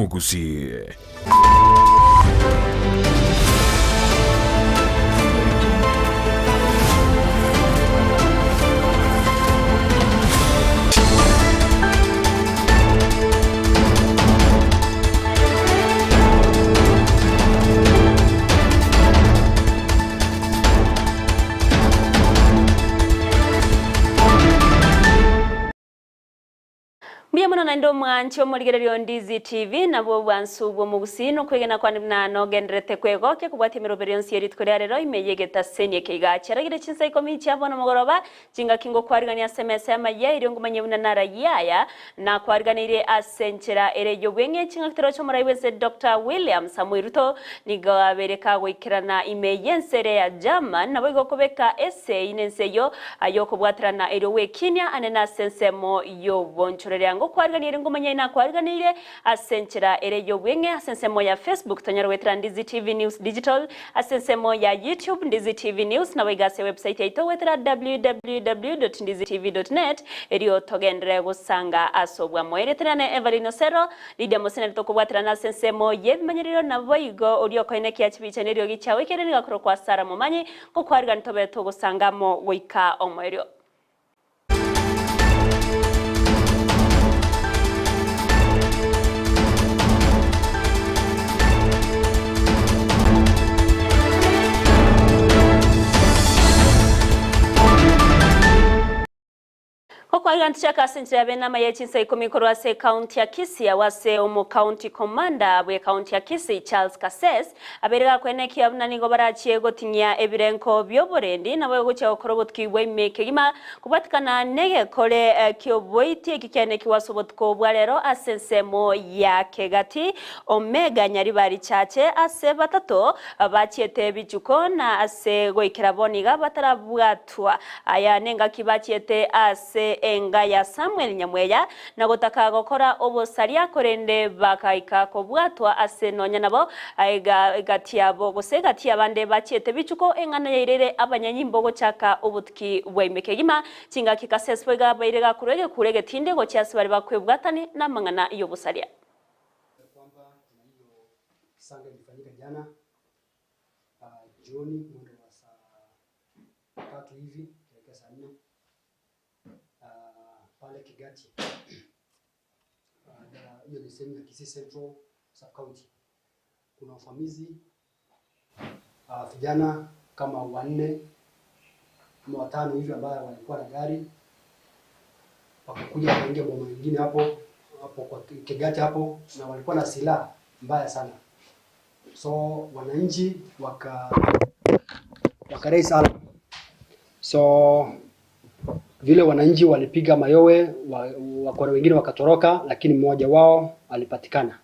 Omogusii. Mbuya mono naende omwanche omorigereria o Ndizi TV, nabwo obwansu bw'omogusii na okwegena kwane buna nogendererete kwegokia kobwatia emeroberi yonsi ye rituko ria rero ime y'egetaseni eke iga. Chiaragire chinsa ikomi chia bono mogoroba, chingaki ngokwarigania ase emesa y'amayia erio ngomanye buna narayie aya nakwariganeirie ase enchera ere y'obweng'e chingaki toroche omorai bw'ense Doctor William Samoei Ruto nigo abeire kagoikerana ime y'ense ere ya German naboigo kobeka esegi nense eyio Ay'okobwaterana erio gwekinia ane nase ensemo y'obonchoreria. Ngokwarigania ere ngomanya inakwariganeirie ase enchera ere y'obweng'e ase ensemo ya Facebook tonyare goetera Ndizi TV News Digital, ase ensemo ya YouTube Ndizi TV News naboigo ase ewebsite yaito goetera www.ndizitv.net erio togenderere gosanga ase obwamo. Erio nane Evelyn Osero, Lydia Moseneri tokobwaterana ase ensemo y'ebimanyererio naboigo oria okoenekia chibicha neriogi chiao ekiagera nigo akorokwa Sarah Momanyi. Ngokwarigania tobe togosanga amo goika omoerio. Gokwarigania tichaka ase enchera y'abenama ye chinsa ikomi korwa ase ekaunti ya Kisii agwo ase omokaunti commander bw'ekaunti ya Kisii Charles Kases abeire gakoenekia buna nigo barachie gotinyia ebirenko bi'oborendi nabo gochia gokora obotuki bwa ime kegima kobwatikana negekore ki'oboiti eki kiaenekigwe ase obotuko bwa rero ase ensemo ya Kegati Omega Nyaribari Chache ase batato bachiete bichuko na ase goikera bono iga batarabwatwa Aya nengaki bachiete ase enga ya Samuel nyamweya, na gotaka gokora obosaria, korende bagaika kobwatwa ase nonya nabo egati yabo, gose egati y'abande bachiete bichuko eng'ana yaireire abanyanyimbo gochaka obotuki bwa ime kegima. Chingaki Kasesi boigo abaire gakorwa egekuro egetindi gochia ase baria bakwebwatani namang'ana y'obosaria. Tatu hivi kuelekea saa nne pale Kigati hiyo ni sehemu ya Kisii Central Sub County. Kuna uvamizi vijana kama wanne ama watano hivi ambayo walikuwa na gari wakakuja wakaingia boma nyingine hapo hapo kwa Kigati hapo, na walikuwa na silaha mbaya sana, so wananchi waka waka raise alarm. So vile wananchi walipiga mayowe, wakora wengine wakatoroka, lakini mmoja wao alipatikana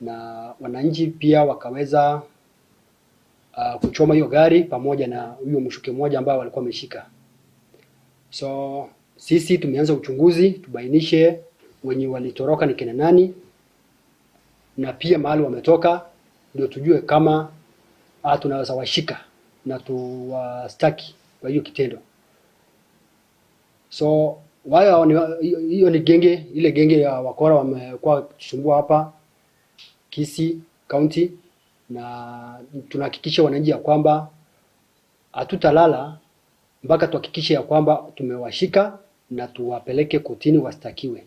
na wananchi pia wakaweza uh, kuchoma hiyo gari pamoja na huyo mshuke mmoja ambao walikuwa wameshika. So sisi tumeanza uchunguzi tubainishe wenye walitoroka ni kina nani na pia mahali wametoka, ndio tujue kama ah, tunaweza washika na tuwastaki kwa hiyo kitendo. So wao hiyo ni genge, ile genge ya wakora wamekuwa kusumbua hapa Kisii County, na tunahakikisha wananchi ya kwamba hatutalala mpaka tuhakikishe ya kwamba tumewashika na tuwapeleke kotini wastakiwe.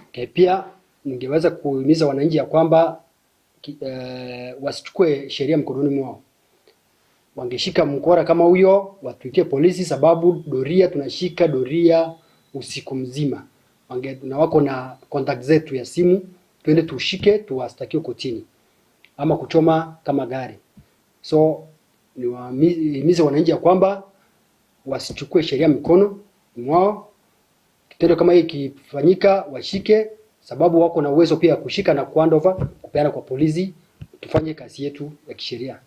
Okay, pia ningeweza kuhimiza wananchi ya kwamba eh, wasichukue sheria mkononi mwao. Wangeshika mkora kama huyo watuitie polisi, sababu doria tunashika doria usiku mzima. Wange, na wako na contact zetu ya simu, twende tushike tuwastakiwe kotini ama kuchoma kama gari. So niwahimize wananchi ya kwamba wasichukue sheria mikono mwao. Kitendo kama hii ikifanyika, washike, sababu wako na uwezo pia ya kushika na kuhandover kupeana kwa polisi, tufanye kazi yetu ya kisheria.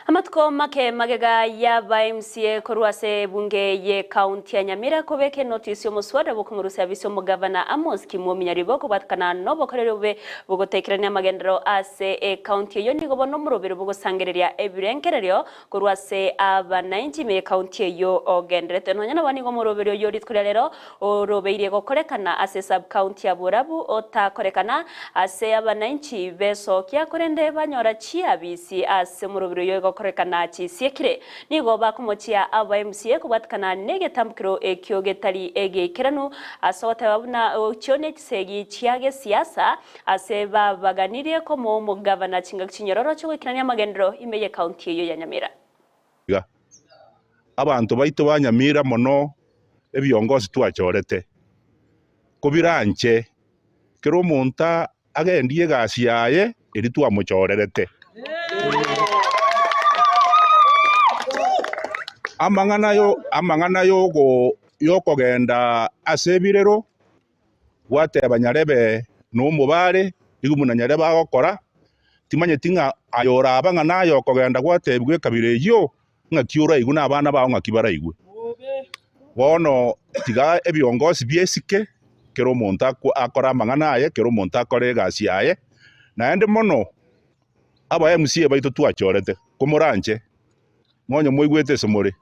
Amatuko. Amatuko make magega y'aba MCA korwa ase ebunge ye county ya Nyamira kobeka enotisi y'omoswada bw'okomorusia abisi omogavana Amos Kimwomi Nyaribo kobwatekana nobokoreri obobe bogotaikerania amagenderero ase ecounty eyio nigo bono omoroberi bogosangereria ebirengererio korwa ase abanainchi ime ye county eyio ogenderete. Nonya nabo nigo omoroberi oyio rituko ria rero Orobeirie gokorekana ase sub-county ya Borabu otakorekana ase abanainchi besokia korende banyora chiabisi ase omoroberi oyo egokorekana chisiekire. Nigo bakomochia aba MCA kobwatekana negetambukero ekio getari egeikeranu ase ogoteba buna echio nechisegi chia gesiasa ase babaganirie komoa omogavana chingaki chinyororo chiogoikerania amagenderero ime ye county eyio ya Nyamira. Iga abanto baito ba Nyamira mono ebiongosi twachorete, kobiranche kera omonto agendie egasi yaye eria twamochorerete. Amang'ana yo amang'ana yogo yokogenda ase ebirero, gwateba nyarebe nomobare, nigo buna nyarebe agokora, timanyeti ng'a aye oraba ng'a naye okogenda gwatebigwa ekabira eyio, ng'aki oraigwe na abana bao ng'aki baraigwe. Bono tiga ebiongosi biesike, kera omonto akore amang'ana aye, kera omonto akore egasi yaye, naende mono aba MCA baito twachorete, komoranche, monye moigwete ase more,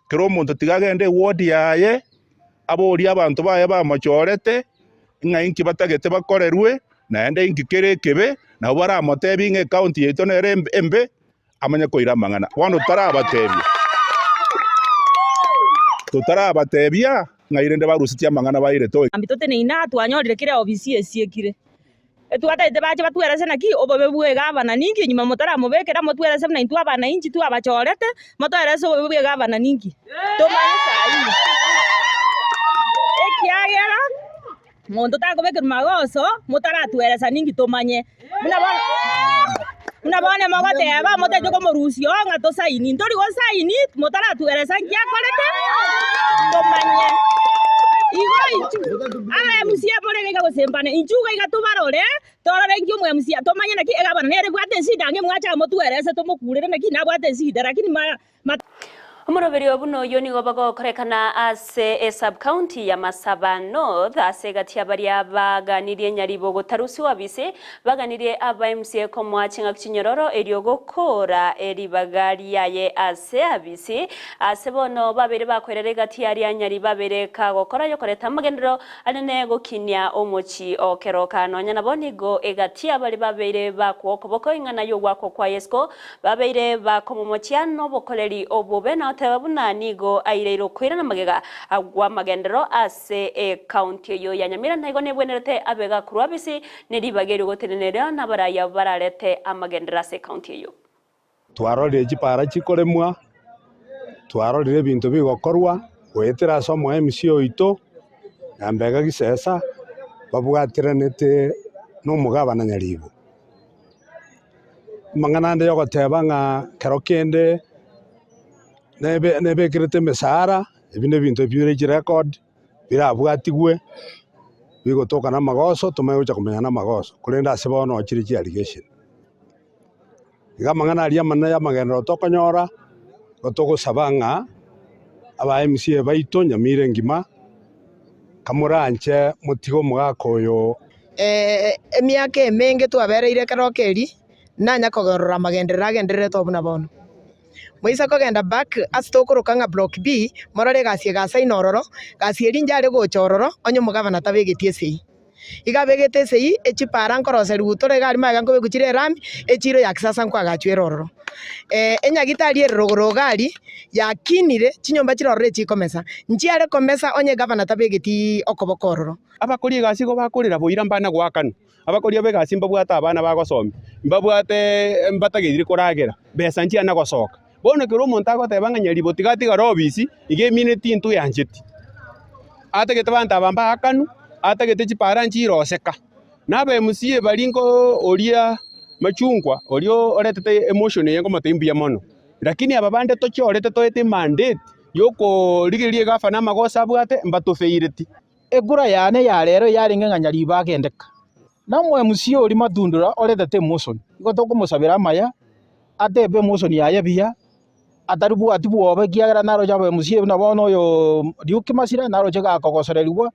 kera omonto tiga agende eward yaye, aborie abanto baye bamochorete, ng'a inki batagete bakorerwe, naende inki kere ekebe, nabo baramotebie ng'a ecounty yaito nere embe, amanye koira amang'ana. Bono totarabatebia, totarabatebia ng'ai rende barusetie amang'ana bairete oyo. Mambia toteneine aa twanyorire kera ofisi esiekire. Etwataete bache batwerese naki obobe bw'egavana ninki nyuma motaramobekera motwerese buna intwe abanainchi twabachorete, motoerese obobe bw'egavana ninki? Tomanye saii. Ekiagera monto takobekerwa magoso motaratweresa ninki tomanye. Buna bono buna bono mogoteba motaete komorusia oo ng'a tosaini, ntori gosaini motaratweresa nki akorete tomanye. Igo intwe aba MCA more iga gosembana, intwe iga iga tobarore torore nki omo MCA tomanye naki egavana nere ebwate esida ang'e mwache aa motwerese tomokurere naki nabwate esida lakini ma. Omoroberio buna oyio nigo bagokorekana ase esub-county ya Masaba North ase egati ya baria baganirie nyaribo gotarusiwa bise, baganirie aba MCA komoa ching'aki chinyororo erio gokoora eribaga riaye ase abisi. Ase bono babeire bakoirera egati yaria nyari babere kagokora yokoreta amagenderero anene gokinia omochie o keroka. Nonya nabo nigo egati ya baria babeire bakwa okoboko ing'ana y'ogwakwa kwa Yesko Babeire bakomomochia nobokoreri obobe na goteba buna nigo aireire okoirana magega gw'amagenderero ase ecounty eyio ya Nyamira na igo nebwenerete abe gakorwa bisi ne ribaga erio goteneneria nabarai abwo bararete amagenderero ase ecounty eyio. Twarorire chipara chikoremwa, twarorire ebinto bigokorwa goetera ase omo MC oito, Nyambega Gisesa, babwatiranete na omogabana Nyaribo. Amang'ana ande yogoteba ng'a kero kende nebe nebekerete emesara, ebi na ebinto bire chirecord, birabwatigwe, bigotoka na amagoso tomanye gocha komenya na amagoso, korende ase bono chire chiallegation. Iga amang'ana aria amanene ya amagenderero tokonyora, igo togosaba ng'a aba MCA baito Nyamira engima, kamoranche motige omogaka oyo. Emiaka emenge twabereire ekerogo eria, nanya kogerora amagenderero agendererete oo buna bono. Moise kogenda back ase tokoroka ng'a block B, morore egasi egasaina ororo, gasi eria inche are gocha ororo, onye omogavana tabegeti esegi. Iga abegete esegi, echipara nkoroserigwa tore iga aria magega nkobekwa chire erami, echiro ya kisasa nkoagachwa ere ororo. Enyagitari ere rogoro iga aria, yakinire, chinyomba chire ororo echikomesa. Nchiare komesa onye egavana tabegeti okoboko ororo. Abakori egasi igo bakorera boira mbana goakanwa. Abakori ab'egasi mbabwate abana bagosomia, mbabwate mbatageire koragera, besa nchiana gosoka. Bono ekero omonto agoteba ng'a nyaribo tiga atigare obisi, iga emineti intwe yancheti. Atagete abanto aba mbaakanwe, atagete chipara nchiroseka. Na aba MCA baria nko oria Machungwa oria oretete emotion eye nkomotebia mbuya mono. Lakini aba bande tochorete toete emandate yokorigereria egavana amagoso abwate mbatofeireti. Ekura yane ya rero yarenge ng'a nyaribo agendeka, na omo-MC oria Matundura oretete emosoni, igo tokomosabera amaya, atebe emosoni yaye buya. atari bwati bwobe ekiagera naroche aba MCA buna bono oyo Luke Masira naroche gakogosererigwa,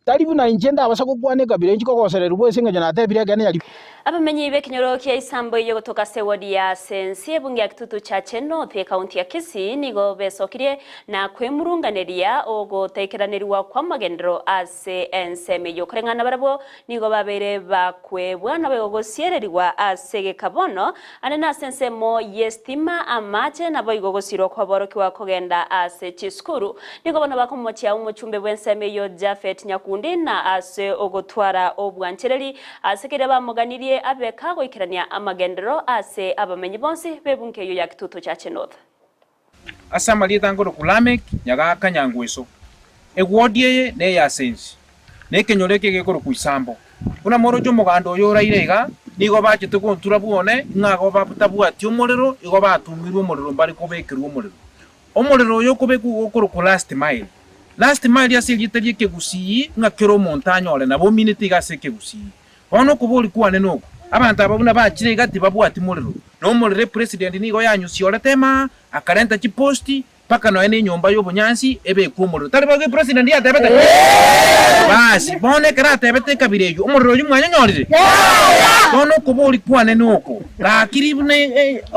tari buna inche ndabasa gokwana ekabira inche kogosererigwa ase eng'encho natebire ekeene nyari. Abamenyi b'ekenyoro kia Isambo eyio gotoka ase ewodi ya Sensi ebunge ya Kitutu Chache North ekaunti ya Kisii nigo besokirie na kwemurunganeria ogotaikeraneriwa kw'amagenderero ase ensemo eyio. Koreng'ana nabarabwo nigo babeire bakwebwa naboigo gosiererigwa ase egeka bono ande nase ensemo y'estima, amache, naboigo gosirwa kw'aborokigwa kogenda ase chisukuru. Nigo bono bakomochia omochumbe bw'ensemo eyio Japhet Nyakundi na ase ogotwara obwanchereri ase keria bamoganirie abe kagoikerania amagenderero ase abamenyi bonsi b'ebunke eyio ya Kitutu Chache North. Ase amarieta nkorokwa Lameki, nyagaaka nyangweso. Egwodi eye neya Sensi, na ekenyoro eke gekorokwa Isambo. Buna moroche omoganda oyo oraire iga, nigo bachete gontura bwone, ng'a igo batabwati omorero, igo batumirwe omorero mbare kobekerwa omorero. Omorero oyo okobekwa igo okorokwa last mile. Last mile ase erieta ri'ekegusii ng'a kera omonto anyore nabo ominete iga ase ekegusii. Bono okoboria kwane noko, abanto aba buna bachire iga tibabwati morero, na omorero epresident nigo yanyusiorete emaa, akarenta chiposti, mpaka nonya nenyomba y'obonyansi ebekwe omorero. Tari boigo epresident yatebete? Basi, bono ekero atebete ekabira eyio, omorero oyio mwanyonyorire? Bono okoboria kwane noko, gaki buna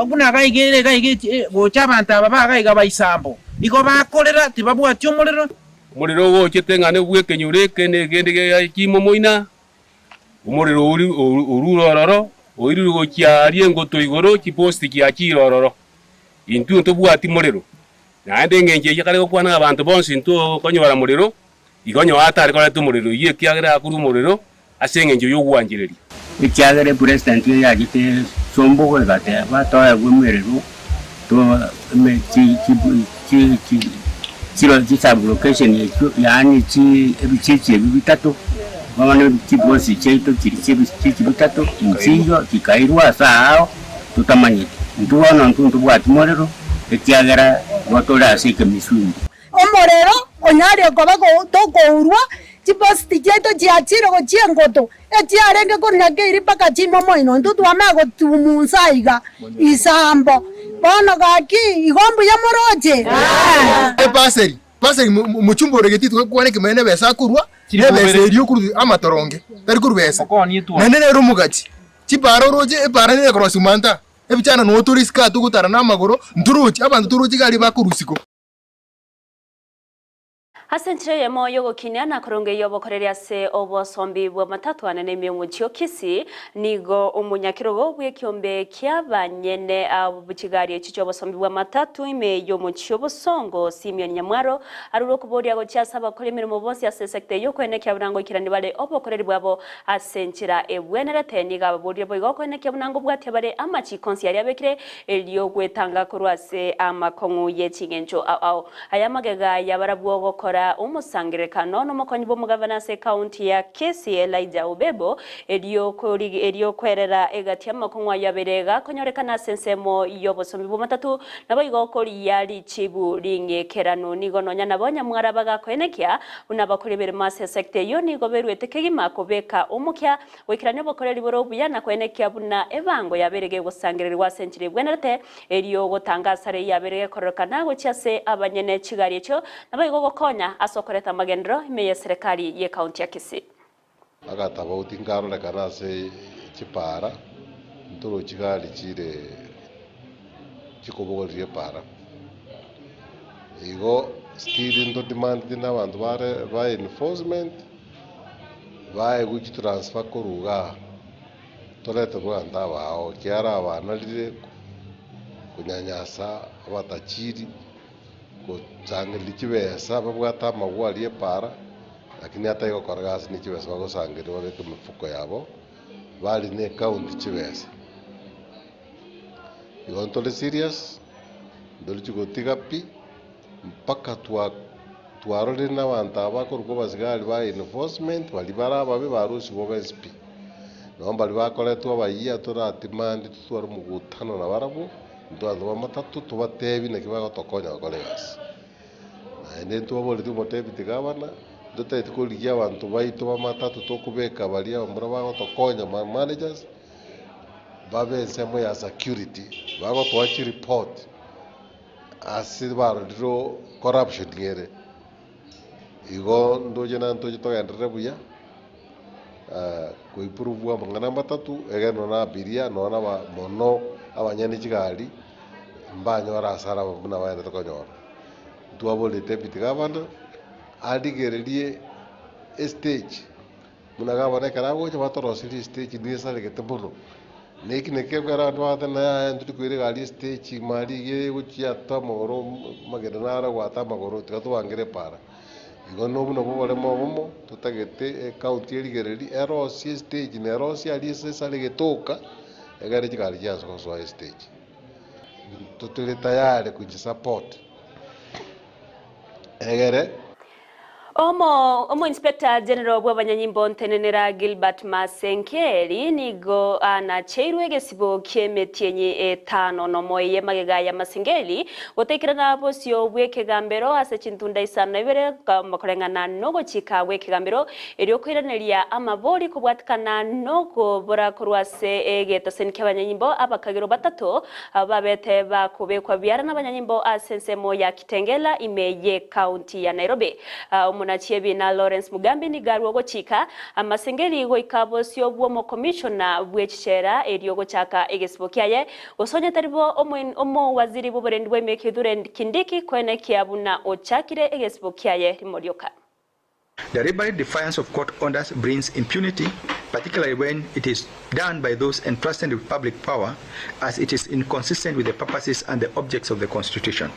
buna iga iga ere iga iga gocha abanto aba ba iga iga ba Isambo, igo bakorera tibabwati omorero. Omorero ogochete ng'a nobw'ekenyoro eke na egende gia chimomoina, Omorero orure ororo, oirire gochia aria engoto igoro, chiposti chiachiire ororo. Intwe ntobwati morero, naende engencho eyio ekare gokwana ng'a abanto bonsi ntokonyora morero, igo onye atare koreta omorero oyio ekiagera akorwa omorero ase engencho y'ogwanchereria. Ekiagera epresident eye yachete Sombogo egateba toegwe emerero to eme chi chi chi chiro chisublocation echio yaani chi ebichichi ebi bitato bono chibosi chiaito chiri chia ebichichi bitato nchiyo chikairwa ase aao totamanyeti. Intwe bono intwe ntobwati morero ekiagera igo tore ase ekemisumu. Omorero onyarire koba tokourwa, chipositi chiaito chiachire gochia engoto, echiarenge korwa Keiri mpaka chimomoino, intwe twamanya gotumunsa aiga isambo. Bono gaki, igo mbuya moroche? Epaseri, paseri mochumba ore getitu gokwana ekemanyererio na ebesa akorwa, na ebesa eria okorwa amatoronge, tari korwa besa. Naende nere omogachi, chipara oroche, epara nere ekorosia manta, ebichana noo tore isiko aa togotara na amagoro, ntorochi, abanto toroche iga aria bakorwa isiko. Ase enchera eyemo y'ogokinia na korongeyia obokoreri ase obosombi bw'amatatwa anene ime y'omochie o Kisii, nigo omonyakerogo bw'ekiombe ki'abanyene chigari echi chi'obosombi bw'amatatu ime y'omochie o Bosongo, Simeon Nyamwaro, arure okoboria gochia ase abakori emeremo bonsi ase esecta eyio koenekia buna ngoikerani bare obokoreri bwabo ase enchera ebwenerete. Nigo ababorire boigo koenekia buna ngobwatia bare amachiko onsi aria abekire erio gwetanga korwa ase amakong'u ye ching'encho ao ao. Aya amagega y'abarabwo gokora omosangererekano nomokonyi bw'omogavana ase ekaunti ya Kisii Elijah Obebo, erio erio kwerera egati y'amakong'u ayio abere gakonyorekana ase ensemo y'obosombi bw'omatatu, naboigo koria richibu ring'ekeranu. Nigo nonya nabo nyamwara bagakoenekia buna abakori emeremo ase esecta eyio nigo beruete kegima kobeka omokia goikerania obokoreri bore obuya na koenekia buna ebango yabeire gegosangererigwa ase enchera ebwenerete Erio gotanga asare yabeire gekororokana gochia ase abanyene chigari echio, naboigo gokonya ase okoreta amagenderero ime y'eserekari y'ecounty ya Kisii. Agatabauti nkarorekana ase chipaara, ntoro chigari chire chikobogoreria epaara. Igo still ntodemandeti na abanto bare ba enforcement, baegwe chitransfer korwa igaa. Torete abanto abaao, ekiagera abanarire konyanyasa abatachiri, gosangereria chibesa babwate amagwa aria epaara, lakini atari gokora gasi ne chibesa bagosangereria babeke emefuko yabo, barie na ecounty chibesa. Igo ntore serious, ntorichi gotiga pi, mpaka twa twarorire na abanto aba bakorokwa abasigari ba enforcement baria bare ababe barusigwe bonsi pi. Nabo mbaria bakoretwe abayia toratimande totware omogutano nabarabwo, intwe abanto b'amatatu tobatebie naki bagotokonya gokora egasi. Naende ntwaboretie omodeputy gavana, ntotagete korigia abanto baito b'amatatu tokobeka baria abamura bagotokonya ma managers, babe ensemo ya security, bagotoa chireport. Ase barorire corruption ere, igo ndoche na ntoche togenderere buya, koimprove amang'ana amatatu, egere nonya na abiria nonya na aba mono abanyene chigari, mbanyore hasara buna baendete konyora. Ntwaborire deputy governor, arigererie estage. Buna gavana ekero agocha batoroserie estage nigo esaregete mono, na eki nakio ekero abanto bagoteba ng'a yaya intwe tokoira egari estage ime aria iga egochia ata amagoro amagena naro agoata amagoro tiga tobangere epaara. Igo nobwo nabwo oboremo obomo totagete ecounty erigererie erosie estage na erosie aria ase esaregete oka, egere chigari chianse gosoa estage. Ntotore tayari kochisupport egere. Omo Omoinspector General bw'abanyanyimbo ntenenera Gilbert Masenkeri nigo anacheirwe egesibo ki'emetienyi etano nomo eye magega ya Masengeli gotaikerana bosio bw'ekegambero ase chintunda isano na ibere koreng'ana nogochika gw'ekegambero erio koiraneria amabori kobwatikana nokobora korwa ase egetaseni ki'abanyanyimbo abakagero batato babete bakobekwa biara nabanyanyimbo ase ensemo ya Kitengela ime y'Ekaunti ya Nairobi. Omonachi ebiina Lawrence Mugambi nigo arwe ogochika amasengeri goika bosio bw'omokomishona bw'echichera erio gochaka egesibo kiaye gose onye tari bo omowaziri bw'oborendi bwa ime Kithure Kindiki koenekia buna ochakire egesibo kiaye rimo rioka. Deliberate defiance of court orders brings impunity, particularly when it is done by those entrusted with public power, as it is inconsistent with the purposes and the objects of the Constitution.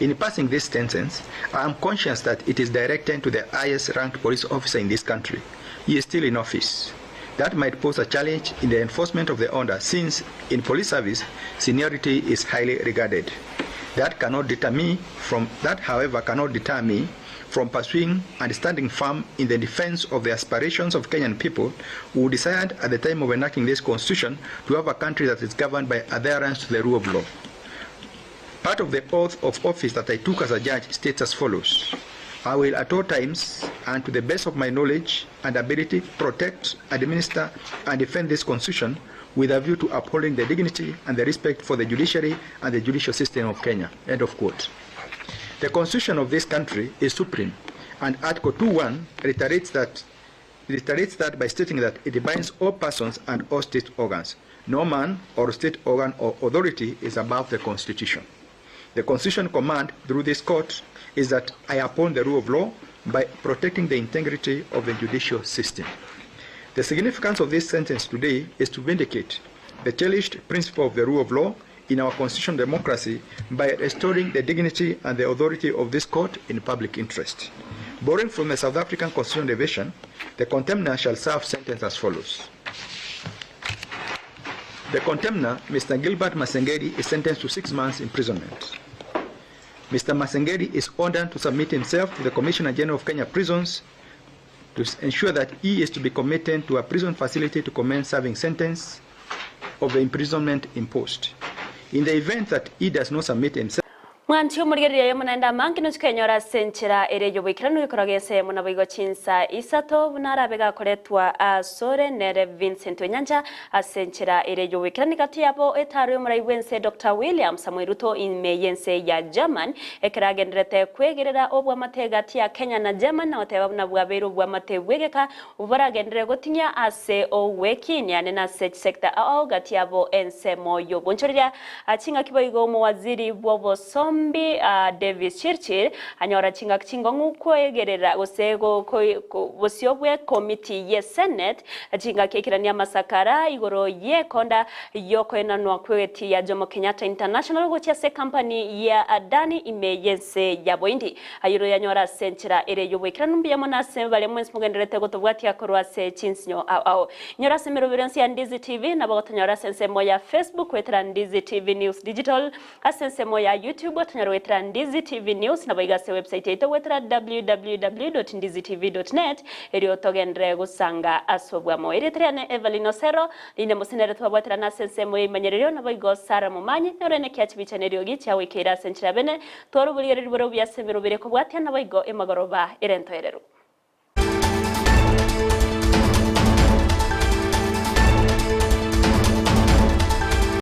In passing this sentence, I am conscious that it is directed to the highest ranked police officer in this country. He is still in office. That might pose a challenge in the enforcement of the order since in police service, seniority is highly regarded. That cannot deter me from that however cannot deter me from pursuing and standing firm in the defense of the aspirations of Kenyan people who desired at the time of enacting this constitution to have a country that is governed by adherence to the rule of law. Part of the oath of office that I took as a judge states as follows. I will at all times and to the best of my knowledge and ability protect, administer and defend this constitution with a view to upholding the dignity and the respect for the judiciary and the judicial system of Kenya. End of quote. The constitution of this country is supreme, and Article 2.1 reiterates that, reiterates that by stating that it binds all persons and all state organs. No man or state organ or authority is above the constitution. The constitution command through this court is that I uphold the rule of law by protecting the integrity of the judicial system. The significance of this sentence today is to vindicate the cherished principle of the rule of law in our constitutional democracy by restoring the dignity and the authority of this court in public interest. Borrowing from the South African Constitutional Division, the contemner shall serve sentence as follows. The contemner, Mr. Gilbert Masengeli, is sentenced to six months imprisonment. Mr. Masengeli is ordered to submit himself to the Commissioner General of Kenya Prisons to ensure that he is to be committed to a prison facility to commence serving sentence of the imprisonment imposed. In the event that he does not submit himself, Mwanche omorigereria aye omonene amange nochie kenyora ase enchera ere y'oboikeranu gekorwa g'ensemo naboigo chinsa isato buna arabe gakoretwa asore nere Vincent Onyancha ase enchera ere y'oboikeranu gati yabo etaro y'omorai bw'ense Doctor William Samoei Ruto ime y'ense ya German ekero agenderete kwegerera obwamate gati ya Kenya na German na goteba buna bwabeire obwamate bw'egeka Boragenderere gotinyia ase ogwekinia ne nase chisecta ao gati yabo ensemo y'obonchoreria. Chingaki boigo omowaziri bw'obosombi Davis Chirchir anyora chingaki chingong'u koegerera gose bosio bwe komiti ye Senate chingaki ekerania amasakara igoro y'ekonda y'okoenanwa kw'egeti ya Jomo Kenyatta International gochia ase ekampani ya Adani ime y'ense ya Boindi. Ayio yanyora ase enchera ere y'oboikeranu mbuya mono ase baria mwensi mogendererete gotobwatia korwa ase chinsinyo ao ao. Inyora ase emeroberi yonsi ya Ndizi TV, nabo gotonyora ase ensemo ya Facebook goetera Ndizi TV News Digital, ase ensemo ya YouTube otonyore goetera Ndizi TV News, naboigo ase website yaito goetera www.ndizitv.net erio togenderere gosanga ase obwamo. Erieta riane Evelyn Osero, rinde mosenere twabwaterana ase ensemo y'eimanyererio, naboigo Sarah Momanyi, nore nekia chibicha neriogi chiagoikeire ase enchera bene Twara oborigereria bore obuya ase emeroberi ekobwatia, naboigo emagoroba ere entoereru.